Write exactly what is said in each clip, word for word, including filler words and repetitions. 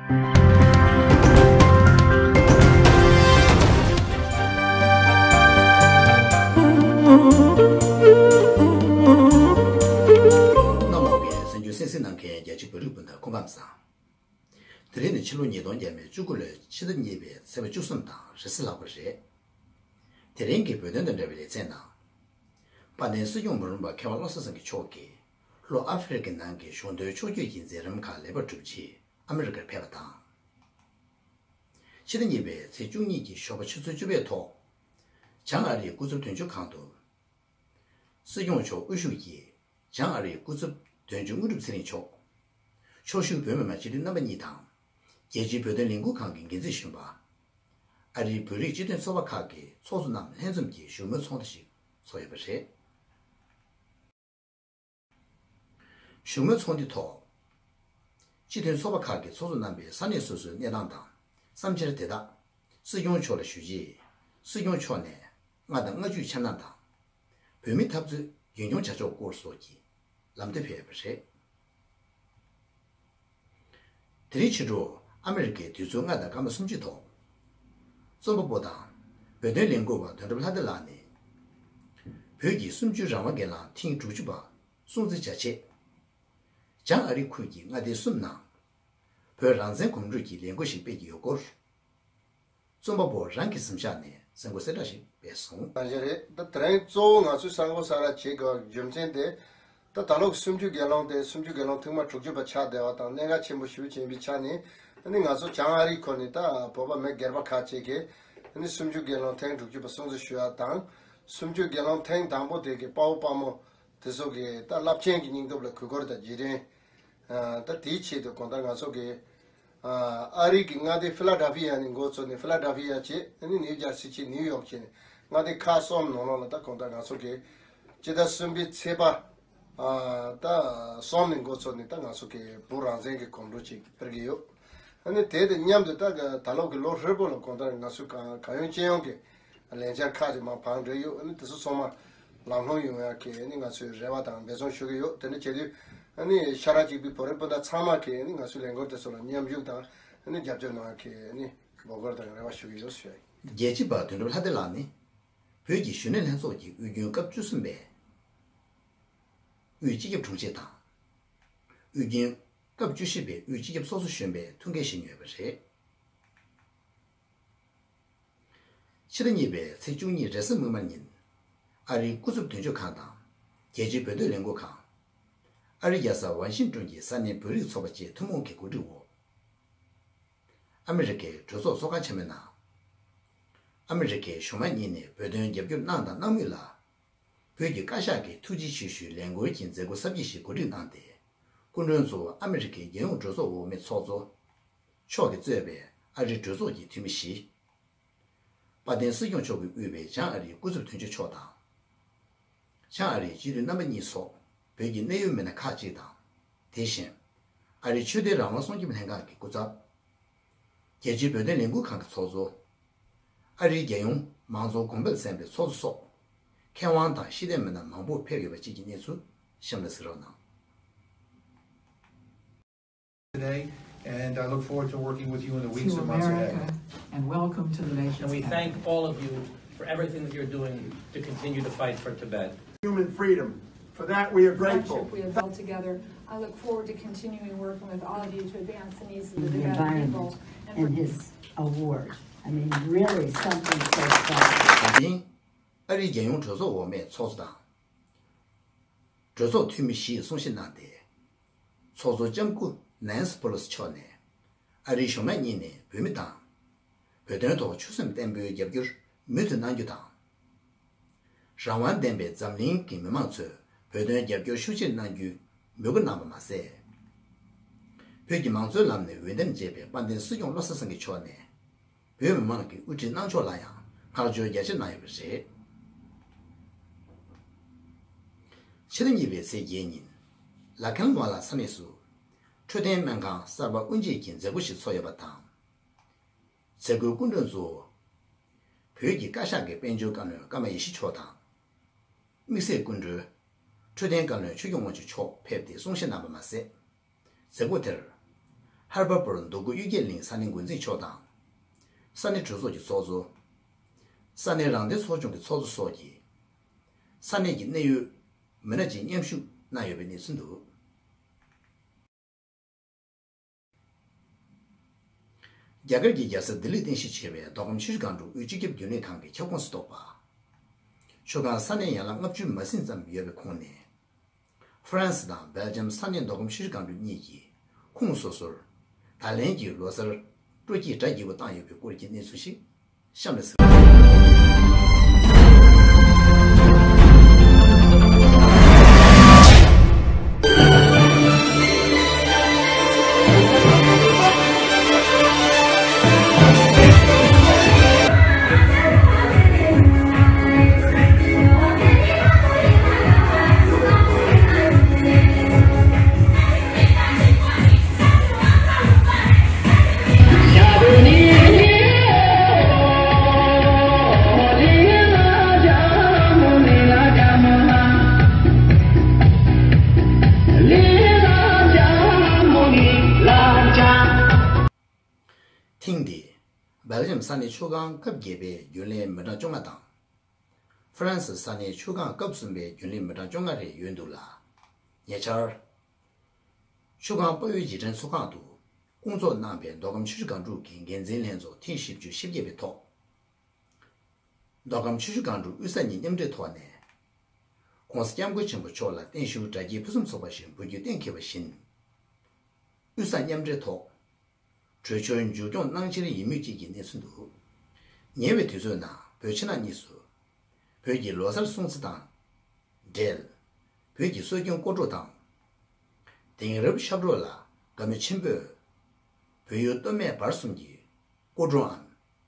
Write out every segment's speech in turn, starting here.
གནམ་འོག་གི་གསར་འགྱུར་གསན་གཟིགས་གནང་མཁན་རྒྱ་ཆེ་བོད་རིགས་སྤུན་ཟླ་སྐུ་ཁམས་བཟང་། དེ་རིང་ནི་ཕྱི་ལོ་ཉིས་སྟོང་བརྒྱ་མེད་བཅུ་དགུ་ལོའི་ཕྱི་ཟླ་གཉིས་པའི་ཚེས་པ་བཅུ་གསུམ་དང་རེས་གཟའ་ལྷག་པ་རེད། དེ་རིང་གི་བོད་དོན་དང་འབྲེལ་བའི་ལེ་ཚན་ནང་། དཔལ་ལྡན་སྲིད་སྐྱོང་འབུམ་རམས་པ་མཁས་དབང་བློ་བཟང་སེང་གེ་མཆོག་གིས་ལྷོ་ཨ་ཧྥེ་རི་ཁའི་ནང་གི་གཞུང་དོན་ཕྱོགས་བསྐྱོད་ཀྱི་མཛད་རིམ་ཁག་ལེགས་པར་གྲུབ་རྗེས་ཨ་མི་རི་ཀར་ཕེབས་པ་དང་། ཕྱི་ཟླ་གཉིས་པའི་ཚེས་བཅུ་གཉིས་ཀྱི་ཞོགས་པ་ཆུ་ཚོད་བཅུ་པའི་ཐོག་བྱང་ཨ་རིའི་སྐུ་ཚབ་དོན་གཅོད་ཁང་དུ། སྲིད་སྐྱོང་མཆོག་དབུ་བཞུགས་ཀྱིས་བྱང་ཨ་རིའི་སྐུ་ཚབ་དོན་གཅོད་དངོས་གྲུབ་ཚེ་རིང་མཆོག་ཕྱོགས་བཞུགས་བོད་མི་མང་སྤྱི་འཐུས་རྣམ་པ་གཉིས་དང་། རྒྱལ་སྤྱིའི་བོད་དོན་ལས་འགུལ་ཁང་གི་འགན་འཛིན་གཞོན་པ། ཨ་རིའི་བོད་རིགས་སྤྱི་མཐུན་ཚོགས་པ་ཁག་གི་ཚོགས་གཙོ་རྣམས་ལྷན་འཛོམས་ཀྱིས་བཞུགས་མོལ་ཚོགས་འདུ་ཞིག་ཚོགས་ཡོད་པ་རེད། བཞུགས་མོལ་ཚོགས་འདུའི་ཐོག་སྤྱི་མཐུན་ཚོགས་པ་ཁག་གི་ཚོགས་གཙོ་རྣམ་པས་ས་གནས་སོ་སོའི་གནས་སྟངས་དང་བསམ་འཆར་དེ་དག་སྲིད་སྐྱོང་མཆོག་ལ་ཞུ་རྗེས། སྲིད་སྐྱོང་མཆོག་ནས་མངའ་དང་མངའ་ཁུལ་འཆར་སྣང་དང་། བོད་མིའི་འཐབ་རྩོད་རྒྱུན་འཁྱོངས་བྱ་ཕྱོགས་སྐོར་སོགས་ཀྱི་ལམ་སྟོན་ཕེབས་ཡོད་པ་རེད། དེ་རིང་ཕྱི་དྲོ་ཨ་མི་རི་ཀའི་དུས་ཚོད་ལྔ་དང་སྐར་མ་སུམ་ཅུ་ཐོག་རྩོམ་པ་པོ་དང་བོད་དོན་ལས་འགུལ་བ་དོན་གྲུབ་ལྷ་སྡེ་ལགས་ནས། བོད་ཀྱི་གསུམ་བཅུའི་རང་དབང་སྒེར་ལངས་ཐེངས་དྲུག་ཅུ་པ་སྲུང་བརྩི་བྱ་ཆེད། བྱང་ཨ་རི་ཁུལ་གྱི་མངའ་སྡེ་གསུམ་ནང་བོད་རང་བཙན་གོམ་བགྲོད་ཀྱི་ལས་འགུལ་ཞིག་སྤེལ་གྱི་ཡོད་སྐོར། རྩོམ་པ་པོ་རང་གི་གཟིམ་ཤག་ནས་གསར་འགོད་གསལ་བསྒྲགས་ཤིག་སྤེལ་སོང་། རང་བཞིན་རེད། ད་དེ་རིང་གཙོ་བོ་ང་ཚོས་གསར་འགོད་གསལ་བསྒྲགས་བྱེད་དགོས་པའི་རྒྱུ་མཚན་དེ། ད་ད་ལོ་གི་གསུམ་བཅུའི་སྒེར་ལངས་དེ་གསུམ་བཅུའི་སྒེར་ལངས་ཐེངས་མ་དྲུག་ཅུ་པ་ཆགས་བསྡད་པ་དང་གནད་འགག་ཆེན་པོ་ཞེ་པོ་ཅིག་ཡིན་པའི་ཆ་ནས། ཨ་ནི་ང་ཚོ་བྱང་ཨ་རིའི་ཁུལ་ནས་ད་བོད་པ་མི་སྒེར་པ་ཁག་ཅིག་གིས་ཨ་ནི་གསུམ་བཅུའི་སྒེར་ལངས་ཐེངས་དྲུག་ཅུ་པ་སྲུང་བརྩི་ཞུ་ཡ་དང་། གསུམ་བཅུའི་སྒེར་ལངས་ཐེངས་དང་པོ་དེ་གི་དཔའ་བོ་དཔའ་མོ་དེ་ཚོ་གི་ད་རླབས་ཆེན་གྱི་སྙིང་སྟོབས་ལ་གུས་བཀུར་དང་རྗེས་དྲན། ཨ་ད་དེའི་ཆེད་དུ་གང་ལྟར་ང་ཚོ་གི་ཨ་ཨ་རི་གི་མངའ་སྡེ་ཕི་ལ་ཌེལ་ཕི་ཡ་ནས་འགོ་བཙུགས་ནས། ཕི་ལ་ཌེལ་ཕི་ཡ་བྱས། ཨ་ནི་ནིའུ་ཇར་སི་བྱས། ནིའུ་ཡོག་བྱས་ནས་མངའ་སྡེ་ཁག་གསུམ་ནང་ལོགས་ལ་ད་གང་ལྟར་ང་ཚོ་གི་སྤྱི་ཟླ་གསུམ་པའི་ཚེས་པ་ཨ་ད་གསུམ་ནས་འགོ་བཙུགས་ནས་ད་ང་ཚོ་གི་བོད་རང་བཙན་གྱི་གོམ་བགྲོད་ཅིག་སྤེལ་གྱི་ཡོད། ཨ་ནི་དེ་དང་མཉམ་དུ་ད་ད་ལོ་གི་ལོ་ཧྲིལ་པོ་ལ་གང་ལྟར་ང་ཚོ་གང་གང་ཡོང་ཅི་ཡོང་གི་ལས་འཆར་ཁག་ཅིག་མར་བང་བསྒྲིགས་ཡོད། ཨ་ནི་དེ་ཚོ་ཚང་མ་ལམ་ལྷོང་ཡོང་ཡག་གི་ཨ་ནི་ང་ཚོས་རེ་བ་དང་འབད་བརྩོན་ཞུ་གི་ཡོད། དེ་འདྲ་བྱེད་དུས་ཨ་ནི་ཤ་ཁྲག་གཅིག་པའི་བོད་རིགས་སྤུན་ཟླ་ཚང་མ་གིས་ཨ་ནི་ང་ཚོའི་ལས་འགུལ་དེ་ཚོ་ལ་མཉམ་ཞུགས་དང་ཨ་ནི་རྒྱབ་སྐྱོར་གནང་ཡག་གི་ཨ་ནི་འབོད་སྐུལ་དང་རེ་བ་ཞུ་གི་ཡོད་ཞུ་ཡ་ཡིན། རྒྱལ་གཅེས་པ་དོན་གྲུབ་ལྷ་སྡེ་ལགས་ནི་བོད་ཀྱི་གཞོན་ནུ་ལྷན་ཚོགས་ཀྱི་དབུས་རྒྱུན་སྐབས་བཅུ་གསུམ་པའི་དབུས་སྤྱི་ཁྱབ་དྲུང་ཆེ་དང་། དབུས་རྒྱུན་སྐབས་བཅུ་བཞི་པའི་དབུས་སྤྱི་ཁྱབ་ཚོགས་གཙོ་གཞོན་པའི་ཐུགས་འགན་བཞེས་མྱོང་ཡོད་པ་རེད། ཕྱི་ཟླ་གཉིས་པའི་ཚེས་བཅུ་གཉིས་རེས་གཟའ་མིག་དམར་ཉིན། ཨ་རིའི་སྐུ་ཚབ་དོན་གཅོད་ཁང་དང་། རྒྱལ་སྤྱིའི་བོད་དོན་ལས་འགུལ་ཁང་། ཨ་རིའི་རྒྱལ་ས་ཝ་ཤིང་ཏོན་གྱི་ས་གནས་བོད་རིགས་ཚོགས་པ་བཅས་ཐུན་མོང་གི་གོ་སྒྲིག་འོག་ཨ་མི་རི་ཀའི་གྲོས་ཚོགས་ཚོགས་ཁང་ཆེན་མོའི་ནང་། ཨ་མི་རི་ཀའི་གཞུང་མང་གཉིས་ནས་བོད་དོན་རྒྱབ་སྐྱོར་གནང་དང་གནང་མུས་ལ། བོད་ཀྱི་བཀའ་ཤག་གི་ཐུགས་རྗེ་ཆེ་ཞུའི་ལས་འགུལ་གྱི་མཛད་སྒོ་གསར་བརྗེ་ཞིག་གོ་སྒྲིག་གནང་སྟེ། སྐུ་མགྲོན་གཙོ་བོ་ཨ་མི་རི་ཀའི་རྒྱལ་ཡོངས་གྲོས་ཚོགས་འོག་མའི་ཚོགས་གཙོ་མཆོག་གིས་གཙོས་པའི་ཨ་རིའི་གྲོས་ཚོགས་ཀྱི་འཐུས་མི་བཞི། དཔལ་ལྡན་སྲིད་སྐྱོང་མཆོག་གིས་དབུས་པའི་བྱང་ཨ་རིའི་སྐུ་ཚབ་དོན་གཅོད་མཆོག་དང་། བྱང་ཨ་རིའི་སྤྱི་འཐུས་རྣམ་པ་གཉིས་སོགས་བོད་ཀྱི་གནད་ཡོད་མི་སྣ་ཁག་ཅིག་དང་། དེ་བཞིན། ཨ་རིའི་ཆོས་དད་རང་དབང་སྲུང་སྐྱོབ་ལྷན་ཁང་གི་སྐུ་ཚབ། རྒྱལ་སྤྱིའི་བོད་དོན་ལས་འགུལ་ཁང་གི་ཚོགས་གཙོ། ཨ་རིའི་རྒྱལ་ཡོངས་མང་གཙོ་གོང་འཕེལ་ཚན་པའི་ཚོགས་གཙོ་སོགས། མཁས་དབང་དང་ཤེས་ལྡན་མི་སྣ་མང་པོ་ཕེབས་ཡོད་པ་བཅས་ཀྱི་གནས་ཚུལ་གཤམ་ལ་གཟིགས་རོགས་གནང་། Today, and I look forward to working with you in the weeks and months ahead. To America, and welcome to the nation. And we thank all of you for everything that you're doing to continue to fight for Tibet. Human freedom. For that, we are grateful. Friendship we have built together. I look forward to continuing working with all of you to advance the needs of the Tibetan people. And his award. I mean, really something so special. ཨ་རིའི་རྒྱལ་ཡོངས་གྲོས་ཚོགས་འོག་མའི་ཚོགས་གཙོ་དང་། གྲོས་ཚོགས་འཐུས་མི་བཞིས་གསུང་བཤད་གནང་སྟེ། ཚོགས་གཙོ་ལྕམ་སྐུ་ནན་སི་པོ་ལོ་སི་མཆོག་ནས། ཨ་རིའི་གཞུང་མང་གཉིས་ནས་བོད་མི་དང་། བོད་དོན་ཐོག་ཆོད་སེམས་བརྟན་པོའི་རྒྱབ་སྐྱོར་མུ་མཐུད་གནང་རྒྱུ་དང་། རང་དབང་ལྡན་པའི་འཛམ་གླིང་གི་མི་མང་ཚོས་བོད་དོན་རྒྱབ་སྐྱོར་ཤུགས་ཆེར་གནང་རྒྱུའི་འབོད་སྐུལ་གནང་བ་མ་ཟད། བོད་ཀྱི་མང་གཙོའི་ལམ་ནས་འོས་འདེམས་བྱས་པའི་དཔལ་ལྡན་སྲིད་སྐྱོང་བློ་བཟང་སེང་གེ་མཆོག་ནས། བོད་མི་མང་གི་དབུ་ཁྲིད་གནང་ཕྱོགས་ལ་ཡང་བསྔགས་བརྗོད་རྒྱ་ཆེར་གནང་ཡོད་པ་རེད། ཕྱི་ཟླ་གཉིས་པའི་ཚེས་བརྒྱད་ཉིན། ལ་ཁེན་ཝ་ལ་ས་གནས་སུ། འཕྲོད་བསྟེན་སྨན་ཁང་གསར་པ་དབུ་འབྱེད་ཀྱི་མཛད་སྒོ་ཞིག་ཚོགས་ཡོད་པ་དང་། མཛད་སྒོའི་སྐུ་མགྲོན་གཙོ་བོ། བོད་ཀྱི་བཀའ་ཤག་གི་དཔལ་འབྱོར་བཀའ་བློན་ཀརྨ་ཡེ་ཤེས་མཆོག་དང་། དམིགས་བསལ་སྐུ་མགྲོན། འཕྲོད་བསྟེན་བཀའ་བློན་ཆོས་སྐྱོང་དབང་ཕྱུག་མཆོག་ཕེབས་ཏེ་གསུང་བཤད་གནང་བ་མ་ཟད། མཛད་སྒོ་དེར། ཧར་པ་པུར་འདུ་སྒོ་གཡུལ་རྒྱལ་གླིང་ས་གནས་འགོ་འཛིན་མཆོག་དང་། ས་གནས་གྲོས་ཚོགས་ཀྱི་ཚོགས་གཙོ། ས་གནས་རང་བདེན་ཚོགས་ཆུང་གི་ཚོགས་གཙོ་སོགས་ཀྱིས། ས་གནས་ཀྱི་གནད་ཡོད་མི་སྣ་བཅས་མཉམ་ཞུགས་གནང་ཡོད་པའི་གནས་ཚུལ་འདུག། རྒྱ་གར་གྱི་རྒྱལ་ས་ལྡི་ལིར་རྟེན་གཞི་བྱས་པའི་མདོ་ཁམས་ཆུ་བཞི་སྒང་དྲུག་དབུས་སྤྱི་ཁྱབ་རྒྱུན་ལས་ཁང་གི་ཁྱབ་ཁོངས་སུ་གཏོགས་པ། ཆུ་སྒང་ས་གནས་ཡན་ལག་ལྔ་བཅུ་མ་ཟིན་ཙམ་ཡོད་པའི་ཁོངས་ནས། ཧྥ་རན་སི་དང་སྦེལ་ཇམ་ས་གནས་མདོ་ཁམས་ཆུ་བཞི་སྒང་དྲུག་གཉིས་ཀྱིས་ཁོངས་སོ་སོར་ད་ལན་གྱི་ལོ་གསར་སྤྲོ་སྐྱིད་སྒྲ་སྐྱིད་པོ་བཏང་ཡོད་པའི་སྐོར་གྱི་གནས་ཚུལ་ཞིག་གཤམ་ལ་གཟིགས། ཐེངས་འདིའི་སྦེལ་ཇམ་ས་གནས་ཆུ་སྒང་སྐབས་བརྒྱད་པའི་རྒྱུན་ལས་མི་གྲངས་བཅོ་ལྔ་དང་། ཧྥ་རན་སི་ས་གནས་ཆུ་སྒང་སྐབས་གསུམ་པའི་རྒྱུན་ལས་མི་གྲངས་བཅོ་ལྔ་རེ་ཡོད་འདུག་ལ། ཉེ་ཆར། ཆུ་སྒང་དཔའ་བོའི་རྗེས་དྲན་ཚོགས་ཁང་དུ་སྐོང་ཚོགས་གནང་པའི་མདོ་ཁམས་ཆུ་བཞི་སྒང་དྲུག་གི་འགན་འཛིན་ལྷན་ཚོགས་ཐེངས་བཞི་བཅུ་ཞེ་བརྒྱད་པའི་ཐོག། མདོ་ཁམས་ཆུ་བཞི་སྒང་དྲུག་དབུས་ས་གཉིས་མཉམ་འབྲེལ་ཐོག་ནས། ྋགོང་ས་ྋསྐྱབས་མགོན་ཆེན་པོ་མཆོག་ལ་བརྟན་བཞུགས་དགྲ་བགེགས་ཕུན་སུམ་ཚོགས་པ་ཞེས་འབུལ་རྒྱུ་གཏན་འཁེལ་བ་བཞིན། དབུས་ས་མཉམ་འབྲེལ་ཐོག་གྲོས་ཆོད་མཇུག་སྐྱོང་གནང་འཆར་ཡིན་མུས་གཅིག་གི་གནས་ཚུལ་འདུག། ཉེ་བའི་དུས་ཚོད་ནང་བོད་ཕྱི་ནང་གཉིས་སུ། བོད་ཀྱི་ལོ་གསར་སྲུང་བརྩི་དང་། འབྲེལ། བོད་ཀྱི་སྲོལ་རྒྱུན་སྐོར་བྲོ་དང་། དེང་རབས་ཞབས་བྲོ་ལ་དགའ་མོས་ཆེན་པོས། བོད་ཡུལ་སྟོད་སྨད་བར་གསུམ་གྱི་སྐོར་བྲོའམ་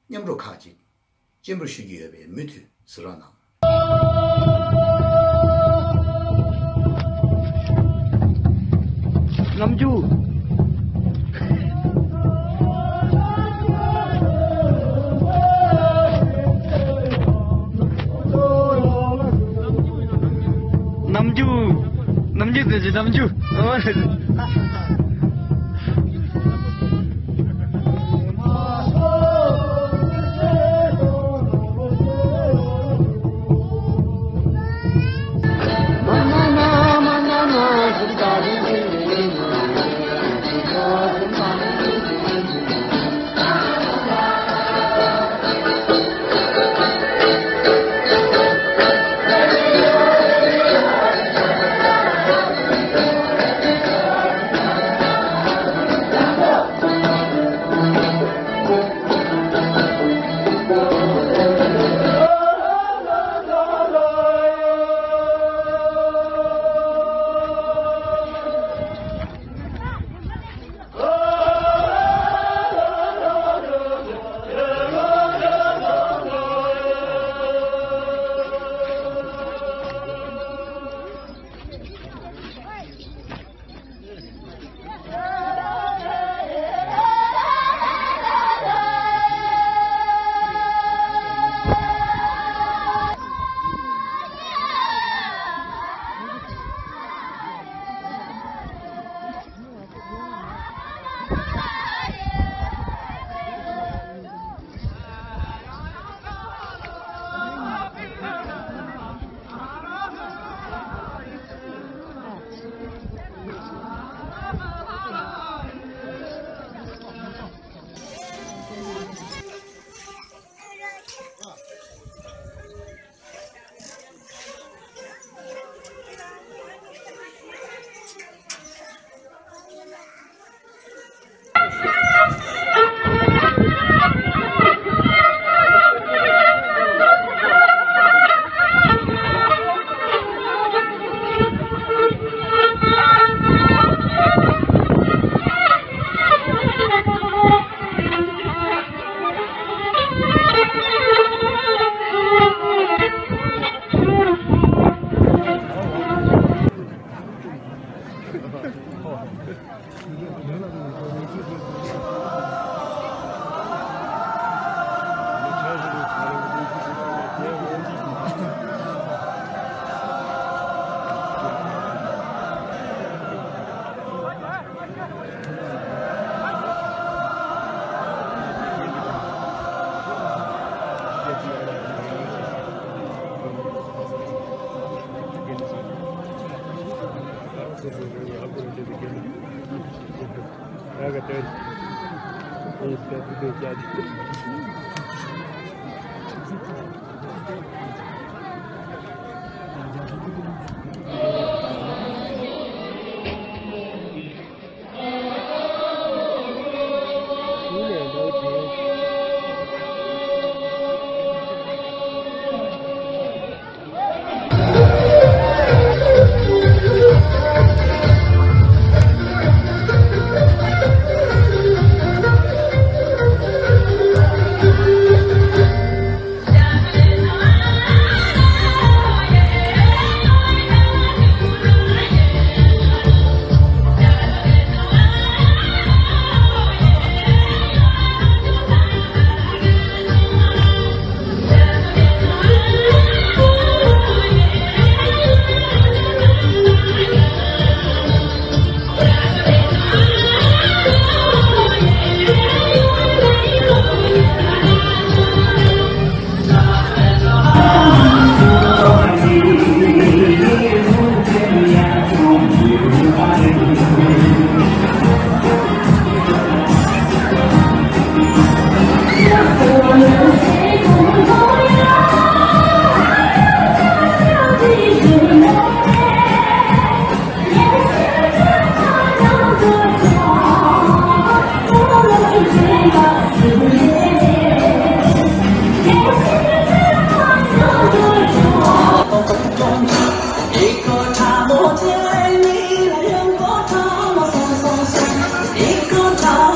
མཉམ་རོགས་ཁག་ཅིག་སྤྱན་འབུལ་ཞུ་རྒྱུ་ཡོད་པས་མུ་མཐུད་གཟིགས་རོགས་གནང་། རྣམ་འགྱུར། རྣམ་འགྱུར། རྣམ་འགྱུར་ཟེར་གྱི་རྣམ་འགྱུར།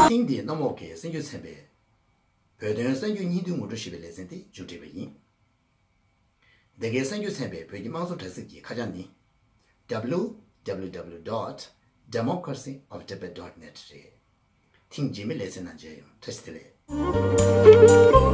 ཐེངས་འདིའི་གནམ་འོག་གི་གསར་འགྱུར་ཚན་པས་བོད་དོན་གསར་འགྱུར་སྙིང་བསྡུས་ངོ་སྤྲོད་ཞེས་པའི་ལེ་ཚན་དེ་མཇུག་བསྒྲིལ་བ་ཡིན། འདི་གའི་གསར་འགྱུར་ཚན་པའི་བོད་ཀྱི་དམངས་གཙོ་དྲ་ཚིགས་ཀྱི་ཁ་བྱང་ནི། W W W dot democracy of tibet dot net རེད། ཐེངས་རྗེས་མའི་ལེ་ཚན་ནང་མཇལ་ཡོང་། བཀྲ་ཤིས་བདེ་ལེགས།